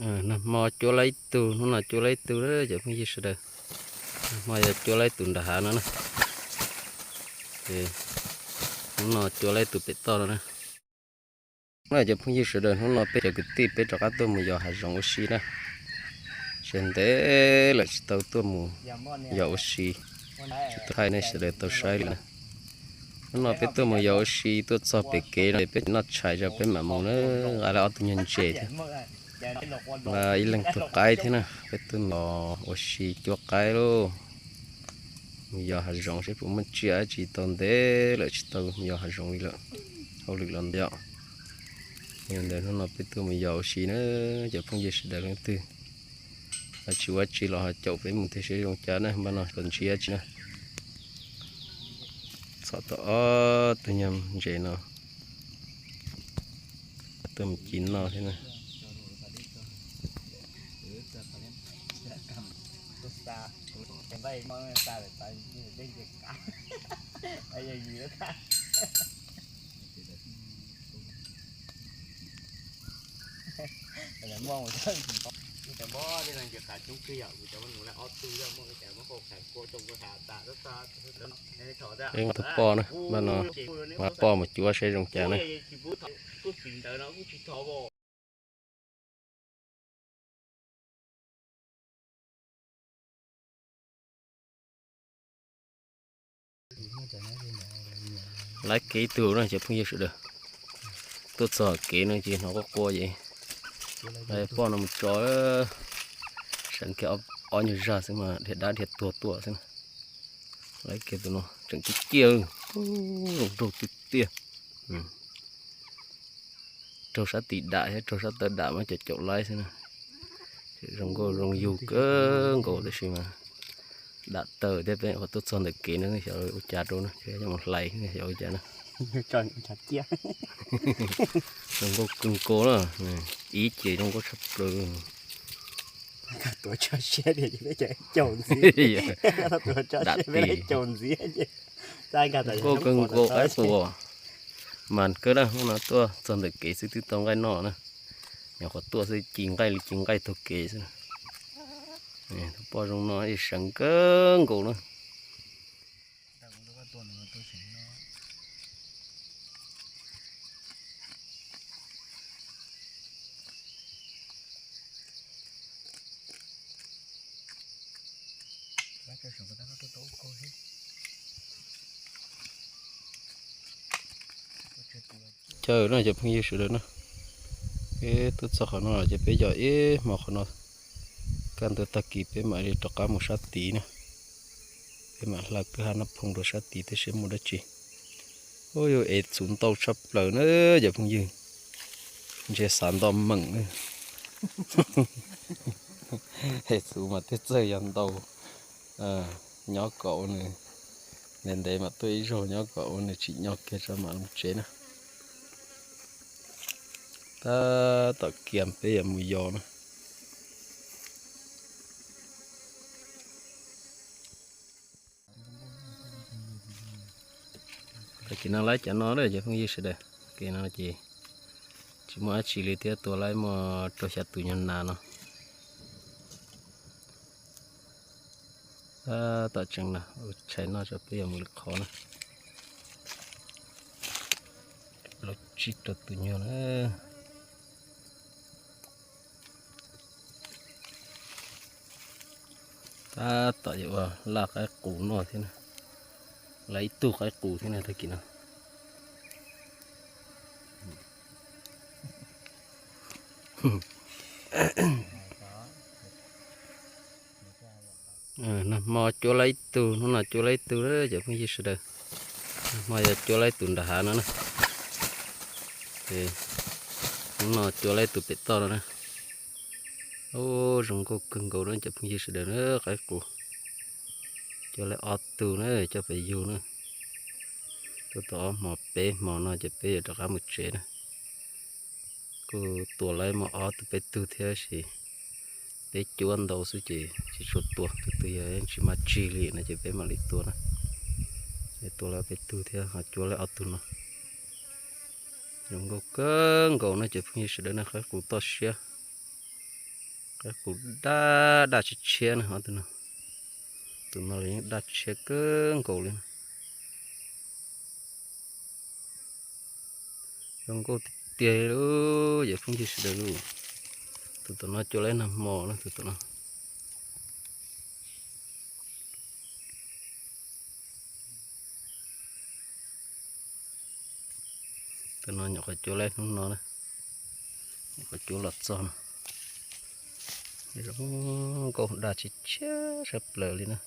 Nag hmo cuab laib ib tug, hnub no cuab laib ib tug na cov phooj ywg sawv daws. Nag hmo yog cuab laib tus nram hav no na. Ces hnub no cuab laib tus pem toj no na. Na cov phooj ywg sawv daws, hnub no peb cov kwv tij peb rov qab tuaj mus yos hav zoov ua si na. Sawv ntev lawm tsis tau tuaj mus yos ua si, tsis tau thaij nej sawv daws tau saib lawm na. Hnub no peb tuaj mus yos ua si tuaj txog pem kev no peb noj tshais tso peb mam mus na, nqa lawm ob tug nyuag ntses thiab. Nqa ib leeg tug qaib thiab na, peb tuaj mus ua si cuab qaib lauj. Mus yos hav zoov seb puas muaj tsiaj dab tsi, tau ntev lawm tsis tau yos hav zoov li lawm, hauj lwm los ntau. Yog ntawd hnub no peb tuaj mus yos ua si na, cov phooj ywg sawv daws leej twg tsis ua tsi los ho caum peb mus thiab seb zoo cas na, npaj no puas ntsib dab tsi na. Txhom tau ob tug nyuag ntses no tuaj mus ci noj thiab na. Peb tus poj na, npaj no nqa poj mus cuab seb zoo cas na. Laib kev ib tug na cov phooj ywg sawv daws. Tuaj txog kev no ces hnov quaj quaj ces laib poj no mus tso, seev kiag ob nyuag zaj xwb mas dhia dab dhia tuag tuaj xwb na. Laib kiag tus no tseem ciaj ciaj, zoo nraug tiag tiag. Raug sab tim dam thiab raug sab taw dam mas caum caum laib xwb na. Zoo nkauj zoo yug kawg nkaus tab sis mas dam taw thiab peb qhov tuaj txog ntawm kev no xyov ua cas rau na, xyov mus hlais xyov ua cas na. Zoo nkauj kawg nkaus na, ib ce zoo nkauj tshaj plaws. Dam ti nkauj kawg nkaus qaib qus. Mas kawg na, hnub no tuaj txog ntawm kev xwb twb tau nqaij noj na. Nyuam qhuav tuaj xwb ci nqaij li ci nqaij taug kev xwb. Tus poj zoo no seev kawg nkaus na. Caw no cov phooj ywg sawv daws na, peb tuaj txog qhov no ces peb yos ib hmo qhov no, kaj ntug tag kis peb mam li rov qab mus sab tid na. Peb mam hla kwj ha noj phooj rau sab tid thiab seb muaj dab tsi. Ub, yog ev txhuv ntau tshaj plaws na cov phooj ywg, ntshe xav nto meem. Ev txhuv mas tej txawj yog ntau. Nyob kom ua nws ntev ntev mam tuaj ib zaug, nyob kom ua nws tsim nyog kiag tso mam mus tsev na. Tab tom kiag peb yuav mus yos na. Tag kis no laib cov no na cov phooj ywg sawv daws, tag kis no ces tsis muaj dab tsi li thiab, tua laib muaj rau xya tus nyuag nas no. Tab tom tsees na, ua tshais noj tso peb yuav mus lwm qhov na. Lub tsib rau tus nyuag na. Tab tom yuav ua laj qaib qus noj thiab na. Laj ib tug qaib qus thiab na tag kis no. Nag hmo cuab laib ib tug, hnub no cuab laib ib tug na cov phooj ywg sawv daws. Nag hmo yog cuab laib tus nram hav no na. Hnub no cuab laib tus pem toj no na. Ub, zoo nkauj kawg nkaus na cov phooj ywg sawv daws na, qaib qus. Cuab laib ob tug na, coj pem yug na. Tuaj tau ob hmo peb hmo no ces peb yuav rov qab mus tsev na. Kuj tua laib muaj ob tug peb tug thiab sis peb cuab ntau xwb ces tsis tshua tua, tus twg yog tsis mas tsig li no ces peb mam li tua na. Tua laib peb tug thiab ho cuab laib ob tug no. Zoo nkauj kawg nkaus na cov phooj ywg sawv daws na, qaib qus toj siab. Qaib qus daj daj tshiab tshiab na, tus no, tus no los yeej daj tshiab kawg nkaus li na. Zoo nkauj tiag tiag li, yawm phooj ywg sawv daws lauj. Tus tom no cuab laib nag hmo na, tus tom no. Tus no nyuam qhuav cuab laib hnub no na, nyuam qhuav cuab los txog no. Zoo nkauj daj tshiab tshiab sab plaws li na.